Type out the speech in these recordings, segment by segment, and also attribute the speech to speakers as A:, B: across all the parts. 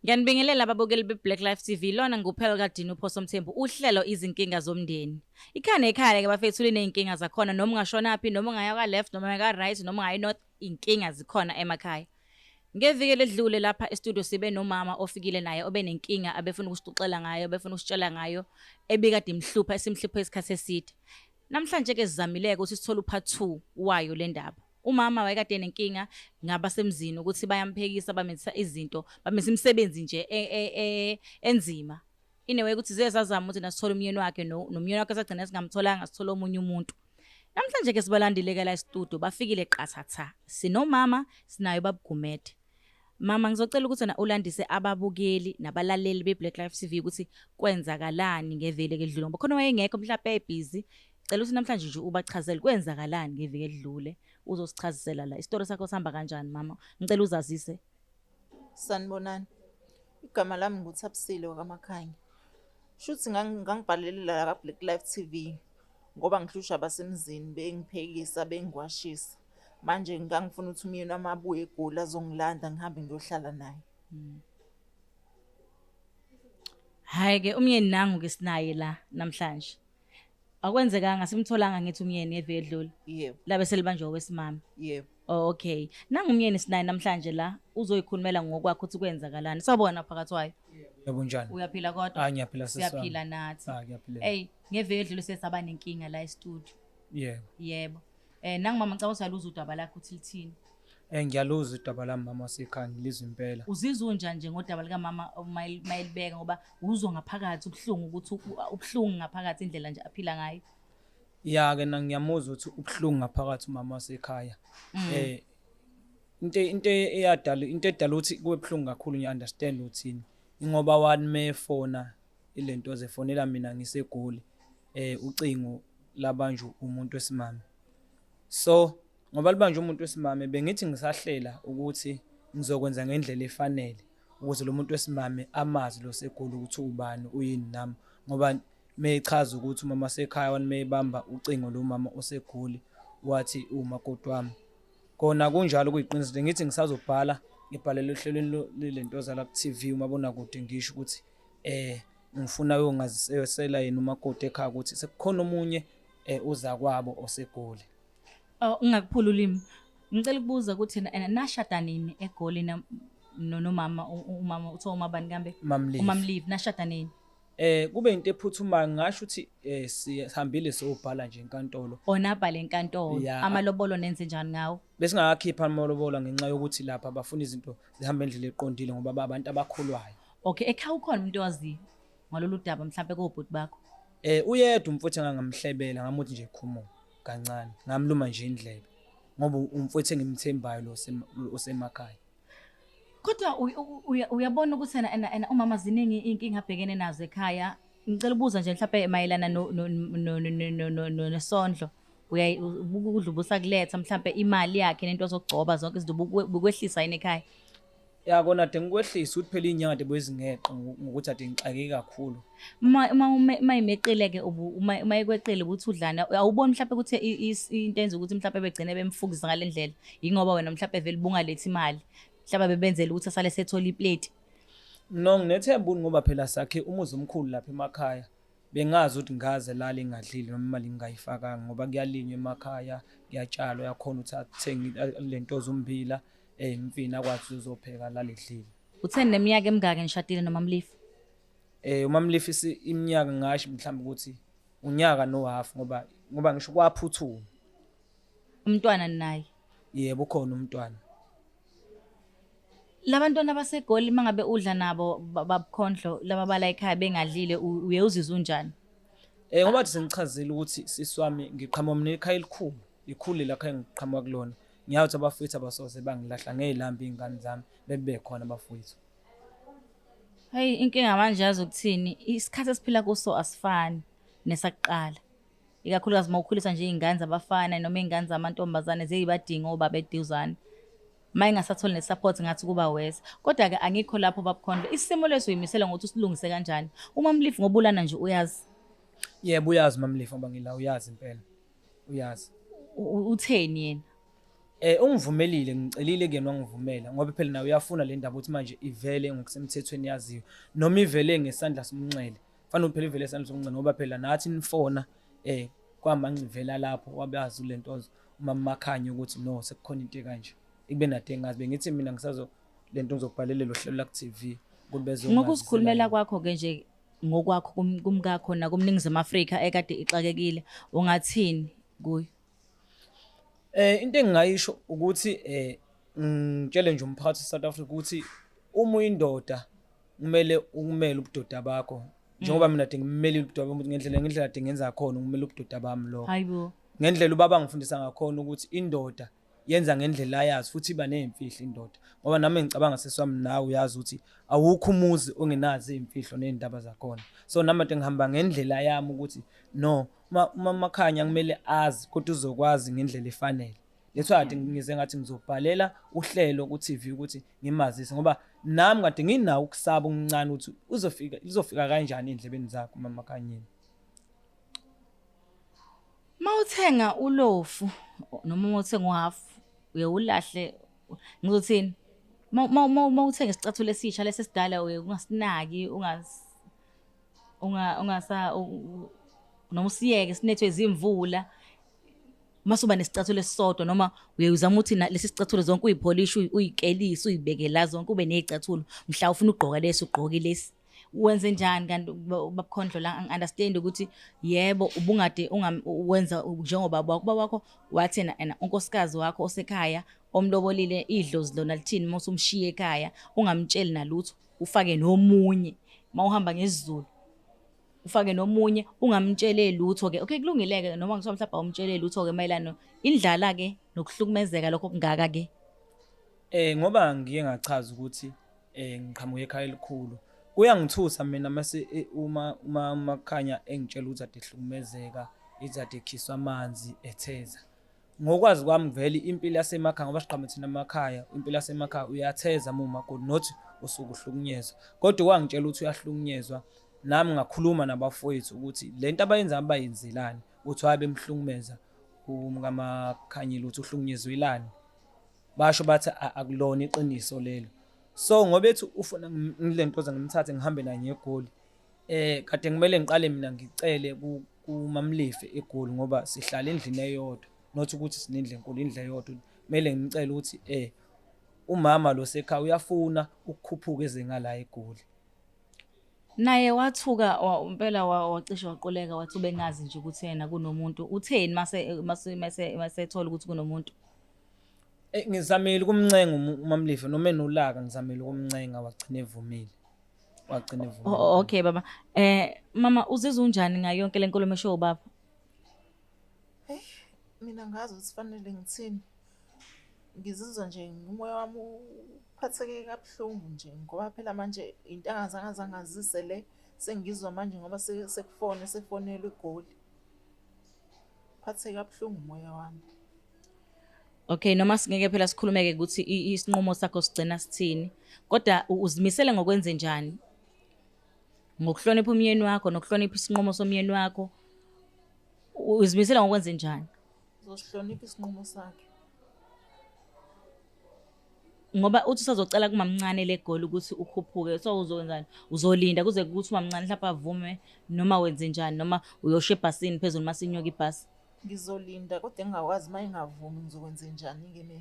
A: Ngiyanibingelela ababukeli be-Black Life TV lona nguphela kaDini uPhoso Mthembu uhlelo izinkinga zomndeni. Ikhaya nekhaya ke bafethu liney'nkinga zakhona noma ungashonaphi noma ungaya ka-left noma ungaya ka-right noma ungaya north inkinga zikhona emakhaya. Ngeviki eledlule lapha e-studio sibe nomama ofikile naye obenenkinga abefuna ukusixoxela ngayo abefuna ukusitshela ngayo ebikade imhlupha esimhluphe isikhathi eside. Namhlanje ke sizamile-ke ukuthi sithole u-part 2 wayo le ndaba. Umama wayekade enenkinga ngabasemzini ukuthi bayamphekisa bamenzisa izinto bamenza imisebenzi nje e, e, e, enzima in a way ukuthi ziye sazama ukuthi nasithola umyeni wakhe nomyeni wakhe sagcina singamtholanga sithola omunye umuntu namhlanje ke sibalandile ke la e-studio bafikile qathatha sinomama sinayo babugumede mama ngizocela ukuthi wena ulandise ababukeli nabalaleli be-Black Life TV ukuthi kwenzakalani ngevele kedlule ngoba khona wayengekho mhlawumbe ebhizi cela ukuthi namhlanje nje ubachazele kwenzakalani ngeviki edlule uzosichazisela la isitori sakho sihamba kanjani mama ngicela uzazise
B: Sanibonani. Igama lami nguThabisile wakaMakhanya. Shuthi ngangibhalele la ka-Black Life TV ngoba ngihlushwa abasemzini bengiphekisa bengiwashisa. Manje ngangifuna ukuthi umyeni wami abuye eGoli azongilanda ngihambe ngiyohlala naye.
A: Hhayi ke umyeni nangu ke sinaye la namhlanje. Akwenzekanga simtholanga ngithi umyeni ngeviki edlule.
B: Yebo.
A: Labe selibanjwe owesimame.
B: Yebo.
A: Oh, okay. Nangu umyeni sinaye namhlanje la uzoyikhulumela ngokwakho ukuthi kwenzakalani. Sawubona phakathi wayo.
C: Yebo njani?
A: Uyaphila kodwa?
C: Ah ngiyaphila sisi wami.
A: Siyaphila nathi.
C: Ah ngiyaphila.
A: Hey, ngeviki edlule sesaba nenkinga la e-studio.
C: Yebo.
A: Yebo. Eh nangu mama ngicabanga ukuthi aluza udaba lakho ukuthi lithini.
C: Eh ngiyaluzwa udaba lami mama wasekhaya ngilizwa impela.
A: Uzizwa unjani nje ngodaba likamama uma elibeka ngoba uzwa ngaphakathi ubuhlungu ukuthi ubuhlungu ngaphakathi indlela nje aphila ngayo.
C: Ya ke na ngiyamuzwa ukuthi ubuhlungu ngaphakathi umama wasekhaya. Eh into eyadala into edala ukuthi kube buhlungu kakhulu ngiya understand uthini. Ingoba wani mefona ilento zefonela mina ngiseGoli eh ucingo labanjwe umuntu wesimame. So ngoba libanjwe umuntu wesimame bengithi ngisahlela ukuthi ngizokwenza ngendlela efanele ukuze lo muntu wesimame amazi lo seGoli ukuthi ubani uyini nami ngoba mechaza ukuthi umama sekhaya wani meyibamba ucingo lo mama oseGoli wathi umakoti wami kona kunjalo kuyiqiniso nje ngithi ngisazobhala ngibhalele ohlelweni lento zala ku TV umabonakude ngisho ukuthi eh ngifuna uyongazisela yena umakoti ekhaya ukuthi sekukhona omunye eh uzakwabo oseGoli.
A: Oh ungakuphula ulimi. Ngicela ukubuza ukuthi nashada nini eGoli nomama umama uthiwa umabani kambe?
C: Mamlive.
A: UMamlive nashada nini?
C: Eh kube into ephuthumayo ngisho ukuthi eh sihambile siyobhala nje enkantolo.
A: Onabhala enkantolo.
C: Ya.
A: Amalobolo nenze njani ngawo?
C: Besingakakhipha amalobolo ngenxa yokuthi lapha bafuna izinto zihambe ngendlela eqondile ngoba abantu abakholwayo.
A: Okay, ekhaya ukhona umuntu owaziyo ngalolu daba mhlambe kobhuti bakho.
C: Eh uyedwa umfowethu engangamhlebela ngamuthi nje khumo kancane ngamluma nje indlebe ngoba umfowethu engimthembayo lo osemakhaya.
A: Kodwa uyabona ukuthi ena ena ena umama ziningi inkinga abhekene nazo ekhaya. Ngicela ukubuza nje mhlawumbe mayelana no no no no no no nesondlo. Ukudla ubusakuletha mhlawumbe imali yakhe nento zokugcoba zonke izinto bukwehlisa yini ekhaya?
C: Ya kona ade ngikwehlisa ukuthi phela iy'nyanga ade bezingeqe ngokuthi ade ngixakeke kakhulu.
A: Uma uma uma imeqile-ke uma uma ikweqile ukuthi udlana awuboni mhlawumbe ukuthi into enza ukuthi mhlawumbe begcine bemfukisa ngale ndlela yingoba wena mhlawumbe vele ubungalethi imali mhlawumbe bebenzela ukuthi asale sethola ipleti.
C: No nginethemba ngoba phela sakhe umuzi omkhulu lapha emakhaya bengazi ukuthi ngaze lale ngingadlile noma imali ngingayifakanga ngoba kuyalinywa emakhaya kuyatshalwa uyakhona ukuthi athenge lento zommbila eh imfino akwazi uzopheka lale dlile.
A: Uthe neminyaka emingaki nishadile noMamlifi?
C: Eh uMamlifi iminyaka ngasho mhlawumbe ukuthi unyaka no half ngoba ngoba ngisho kwaphuthuma.
A: Umntwana naye?
C: Yebo ukhona umntwana.
A: Labantwana baseGoli mangabe udla nabo babukhondlo laba bala ekhaya bengadlile uye uzizwe unjani?
C: Eh ngoba thi sengichazile ukuthi sisi wami ngiqhamuka mina ekhaya elikhulu, likhulu la khaya ngiqhamuka kulona. Ngiyazi ukuthi abafowethu abasoze bangilahla ngey'lambe iy'ngane zami bebe khona abafowethu.
A: Hayi inkinga manje yazi ukuthini isikhathi esiphila kuso asifani nesakuqala. Ikakhulukazi uma ukhulisa nje iy'ngane zabafana noma iy'ngane zamantombazane ziyibadinga obaba eduzane. Uma ingasatholi ne-support ngathi kuba worse. Kodwa-ke angikho lapho babukhondlo. Isimo leso uyimisela ngokuthi usilungise kanjani. UMamlifi ngobulana nje uyazi.
C: Yebo uyazi uMamlifi ngoba ngila uyazi impela. Uyazi.
A: Utheni yena?
C: Ungivumelile ngicelile kuyena wangivumela ngoba phela naye uyafuna le ndaba ukuthi manje ivele ngokusemthethweni yaziwe noma ivele ngesandla somnxele. Fanele ukuthi phela ivele esandla somnxele ngoba phela nathi nifona kwaMangcivela lapho wabazi lento umama Makhanya ukuthi no sekukhona into ekanje. Ikube nade ngazi bengithi mina ngisazo lento ngizobhalela lo hlelo la ku TV ukuthi bezongazisela
A: Ngokuzikhulumela
C: yena.
A: kwakho-ke nje ngokwakho kumkakho nakumNingizimu Afrika ekade ixakekile ungathini kuyo?
C: Into engingayisho ukuthi ngitshele nje umphakathi waseSouth Africa ukuthi uma uyindoda kumele ukumele ubudoda bakho. Njengoba mina kade ngimmelile ubudoda bami ngendlela kade ngenza khona ngimele ubudoda bami lokho.
A: Hayibo.
C: Ngendlela ubaba ngifundisa ngakhona ukuthi indoda yenza ngendlela ayazi futhi iba nezimfihlo indoda. Ngoba nami ngicabanga sisi wami nawe uyazi ukuthi awukho umuzi ongenazo izimfihlo nezindaba zakhona. So nami kade ngihamba ngendlela yami ukuthi no uma Makhanya kumele azi kodwa uzokwazi ngendlela efanele. That's why kade ngize ngathi ngizobhalela uhlelo ku-TV ukuthi ngimazise ngoba nami kade nginawo ukusaba okuncane ukuthi uzofika kanjani ey'ndlebeni zakhe uMama Makhanyeni.
A: Mawuthenga ulofu noma uma uthenga uhafu uye ulahle ngizothini? Mawuthenga isicathulo esisha lesi esidala uye ungasinaki ungasa noma usiyeke sinethwe izimvula mase uba nesicathulo esisodwa noma uye uzama ukuthi lesi sicathulo zonke uyipholishe uyikelise uyibeke la zonke ube nezicathulo mhla ufuna ugqoka lesi ugqoke lesi. Wenze njani kanti babukhondlo la? Angi-understand ukuthi yebo ubungade wenza njengoba baba wakho, ubaba wakho wathi yena unkosikazi wakho osekhaya omlobolile idlozi lona lithini uma usumshiya ekhaya ungamtsheli nalutho ufake nomunye uma uhamba ngesiZulu ufake nomunye ungamtshele lutho-ke. Okay, kulungile-ke noma kuthiwa mhlawumbe awumtshele lutho-ke mayelana indlala-ke nokuhlukumezeka lokho okungaka-ke.
C: Ngoba ngiye ngachaza ukuthi ngiqhamuka ekhaya elikhulu. Kuyangithusa mina mase uma uma uMakhanya engitshela ukuthi ade ehlukumezeka, ithi ade ekhiswa amanzi etheza. Ngokwazi kwami vele impilo yasemakhaya ngoba siqhamuka thina emakhaya, impilo yasemakhaya uyatheza uma umakoti not usuke uhlukunyezwa. Kodwa wangitshela ukuthi uyahlukunyezwa, nami ngakhuluma nabafowethu ukuthi le nto abayenzayo bayenzelani, ukuthi why bemhlukumeza umkaMakhanyile ukuthi uhlukunyezwelani. Basho bathi akulona iqiniso lelo. So ngoba ethi ufuna ngilentoza ngimthathe ngihambe naye ngeGoli. Kade kumele ngiqale mina ngicele kuMamLife eGoli ngoba sihlala endlini eyodwa. Not ukuthi sinendlu enkulu, indlu eyodwa. Kumele ngimcele ukuthi umama lo sekhaya uyafuna ukukhuphuka eze ngala eGoli.
A: Naye wathuka impela wacishe waquleka wathi ubengazi nje ukuthi yena kunomuntu. Utheni mase ethola ukuthi kunomuntu?
C: Ngizamile ukumncenga uMamLife noma enolaka ngizamile ukumncenga wagcina evumile. Wagcina evumile.
A: Okay baba. Mama uzizwa unjani ngayo yonke le nkulumo esho ubaba?
B: Hey, mina ngazi ukuthi fanele ngithini. Ngizizwa nje umoya wami uphatheke kabuhlungu nje ngoba phela manje into angazange azangazise le sengizwa manje ngoba sekufone sefonelwe eGoli. Phatheke kabuhlungu umoya wami.
A: Okay, noma singeke phela sikhulumeke ukuthi isinqumo sakho sigcina sithini, kodwa uzimisele ngokwenze njani? Ngokuhlonipha umyeni wakho nokuhlonipha isinqumo somyeni wakho, uzimisele ngokwenze njani?
B: Ngizosihlonipha isinqumo sakhe.
A: Ngoba uthi usazocela kumamncane legoli ukuthi ukhuphuke, so uzokwenzani? Uzolinda kuze kuthi umamncane mhlawumbe avume noma wenze njani, noma uyosha ebhasini phezulu mase inyuka ibhasi?
B: Ngizolinda kodwa engingakwazi uma engavumi ngizokwenzenjani-ke mina?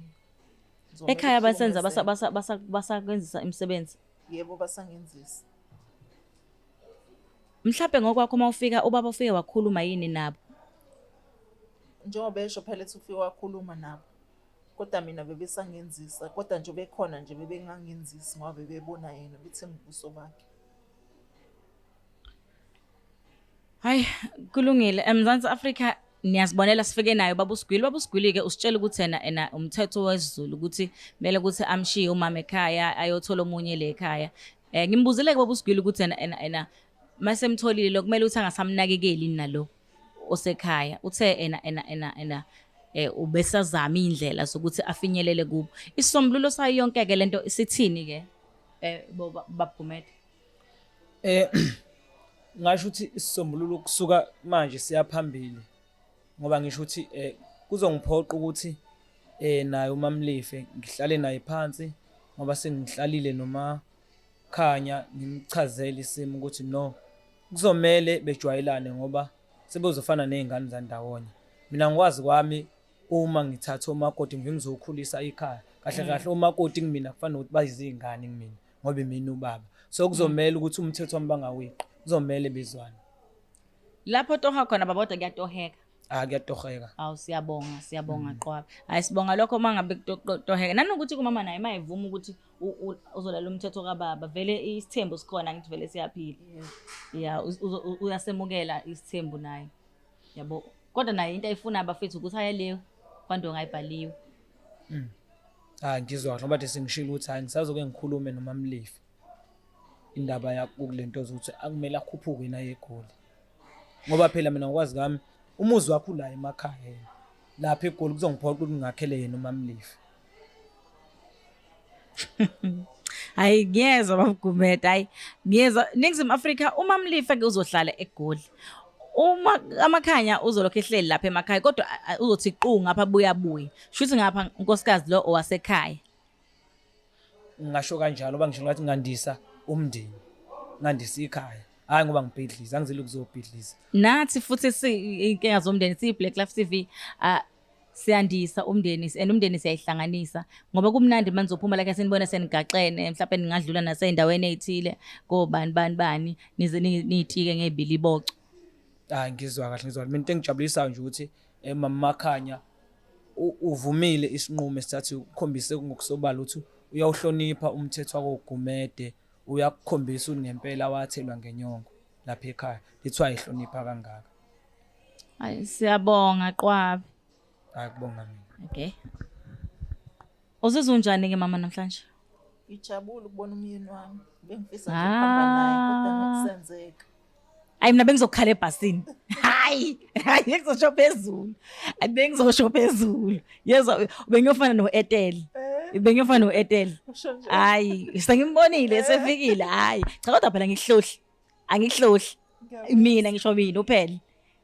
B: Ngizomele
A: Ekhaya basenza
B: ukuhlukumezeka.
A: basakwenzisa imisebenzi?
B: Yebo, basangenzisa.
A: Mhlampe ngokwakho uma ufika ubaba ufike wakhuluma yini nabo?
B: Njengoba esho phela ethi ufike wakhuluma nabo. Kodwa mina bebesangenzisa, kodwa nje bekhona nje bebengangenzisi ngoba bebebona yena bethenga ubuso bakhe.
A: Hayi, kulungile. EMzansi Afrika niyazibonela sifike nayo baba uSigwili. Baba uSigwili-ke usitshela ukuthi yena ena umthetho wesiZulu ukuthi kumele ukuthi amshiye umama ekhaya ayothola omunye le ekhaya. Ngimbuzile-ke baba uSigwili ukuthi yena ena ena masemtholile lo kumele ukuthi angasamnakekeli nalo osekhaya. Uthe ena ena ena ena ubesazama iy'ndlela zokuthi afinyelele kubo. Isisombululo sayo yonke-ke lento sithini-ke baba Gumede?
C: Ngasho ukuthi isisombululo kusuka manje siya phambili ngoba ngisho ukuthi kuzongiphoqa ukuthi Naye uMamlife ngihlale naye phansi ngoba sengihlalile noma Khanya ngimchazele isimo ukuthi no kuzomele bejwayelane ngoba sebezofana nezingane zandawonye. Mina ngikwazi kwami uma ngithatha umakoti ngike ngizokhulisa ikhaya. Kahle kahle umakoti kumina kufanele ukuthi bayizingane kumina ngoba imina ubaba. So kuzomele ukuthi umthetho wami bangaweqi. Kuzomele bezwane.
A: Lapho toha khona babodwa kuyatoheka.
C: Ah kuyatoheka.
A: Awu siyabonga, siyabonga qwabe. Hayi sibonga lokho uma ngabe kutoheka. Nanokuthi kumama naye mayevuma ukuthi uzolala umthetho kababa, vele isithembu sikhona ngithi vele siyaphila. Yeah, uyasemukela isithembu naye. Yabo. Kodwa naye into ayifuna abafethu ukuthi aye le kwandonga ayibhaliwe.
C: Hayi ngizwa kahle ngoba de sengishilo ukuthi hayi ngisazoke ngikhulume noMamlife. Indaba yakulento ukuthi akumele akhuphuke naye eGoli. Ngoba phela mina ngokwazi kwami umuzi wakho ula emakhaya yena. Lapha eGoli kuzongiphoqa ukuthi ngingakhele yena uMamlife.
A: Hayi ngiyezwa babugumede hayi ngiyezwa Ningizimu Afrika uMamlife ke uzohlala eGoli. Uma amakhanya uzolokhu ehleli lapha emakhaya kodwa uzothi qu ngapha buya buye. Shuthi ngapha unkosikazi lo owasekhaya.
C: Ngingasho kanjalo ngoba ngisho ngathi ngandisa umndeni. Ngandisa ikhaya. Hayi ngoba ngibhidliza, angizile ukuzobhidliza.
A: Nathi futhi si inkinga zomndeni siyi Black Life TV ah siyandisa umndeni and umndeni siyayihlanganisa ngoba kumnandi manje uzophuma la senibona senigaxene mhlawumbe ningadlula naseyindaweni ezithile kobani bani bani nize niyitike ngebiliboco.
C: Hayi ngizwa kahle ngizwa kahle. Mina into engijabulisayo nje ukuthi Mama Makhanya uvumile isinqumo esithathiwe ukukhombise ngokusobala ukuthi uyawuhlonipha umthetho wakoGumede uyakukhombisa ukuthi ngempela wathelwa ngenyongo lapha ekhaya lithiwa ihlonipha kangaka.
A: Hayi siyabonga Qwabe.
C: Hayi kubonga mina.
A: Okay. Uzizwa unjani ke mama namhlanje?
B: Ngijabule ukubona umyeni wami. Bengifisa nje ukuhamba naye kodwa ngakusenzeka.
A: Hayi mina bengizokhala ebhasini. Hayi, hayi bengizosho phezulu. Hayi bengizosho phezulu. Yezwa bengiyofana no-Ethel. Bengiyofana no-Ethel.
B: Usho nje.
A: Hayi, sengimbonile sefikile. Hayi, cha kodwa phela ngikuhlohli. Angikuhlohli. Mina ngisho mina uphele.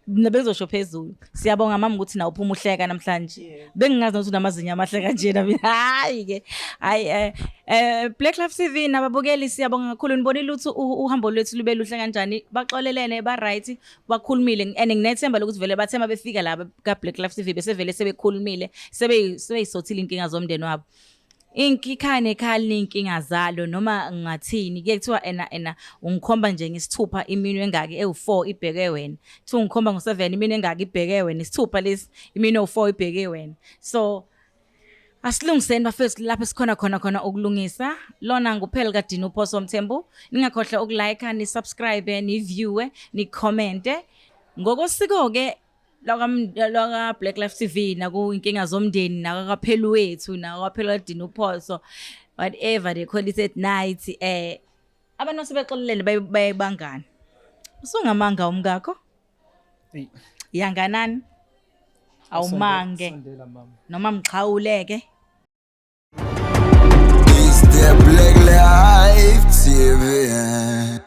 A: Mina bengizosho phezulu. Siyabonga mama ukuthi nawe uphuma uhleka namhlanje.
B: Yebo.
A: Bengingazi nokuthi unamazinyo amahle kanjena mina. Hayi ke. Hayi Black Life TV nababukeli siyabonga kakhulu nibonile ukuthi uhambo lwethu lube luhle kanjani. Baxolelene ba right bakhulumile and nginethemba lokuthi vele bathema befika la ka Black Life TV bese vele sebekhulumile sebeyisothile inkinga zomndeni wabo. Ikhaya nekhaya liney'nkinga zalo noma ngingathini kuye kuthiwa ena ena ungikhomba nje ngesithupha iminwe engaki ewu-4 ibheke wena kuthiwa ungikhomba ngo-7 iminwe engaki ibheke wena isithupha lesi iminwe ewu-4 ibheke wena so asilungiseni bafethu lapho esikhona khona khona ukulungisa lona nguphela kadini uphoso mthembu ningakhohlwa ukulike ni-subscribe ni-viewe ni-commente ngokosiko-ke lwaka Black Life TV naku inkinga zomndeni nakakaphelu wethu nakakaphelu kadini uphoso whatever they call it at night abantu sebexolelene bayibangana usungamanga umkakho
C: Eyi,
A: yanganani awumange
C: Sondela mama.
A: noma mxhawuleke.
D: It's the Black Life TV.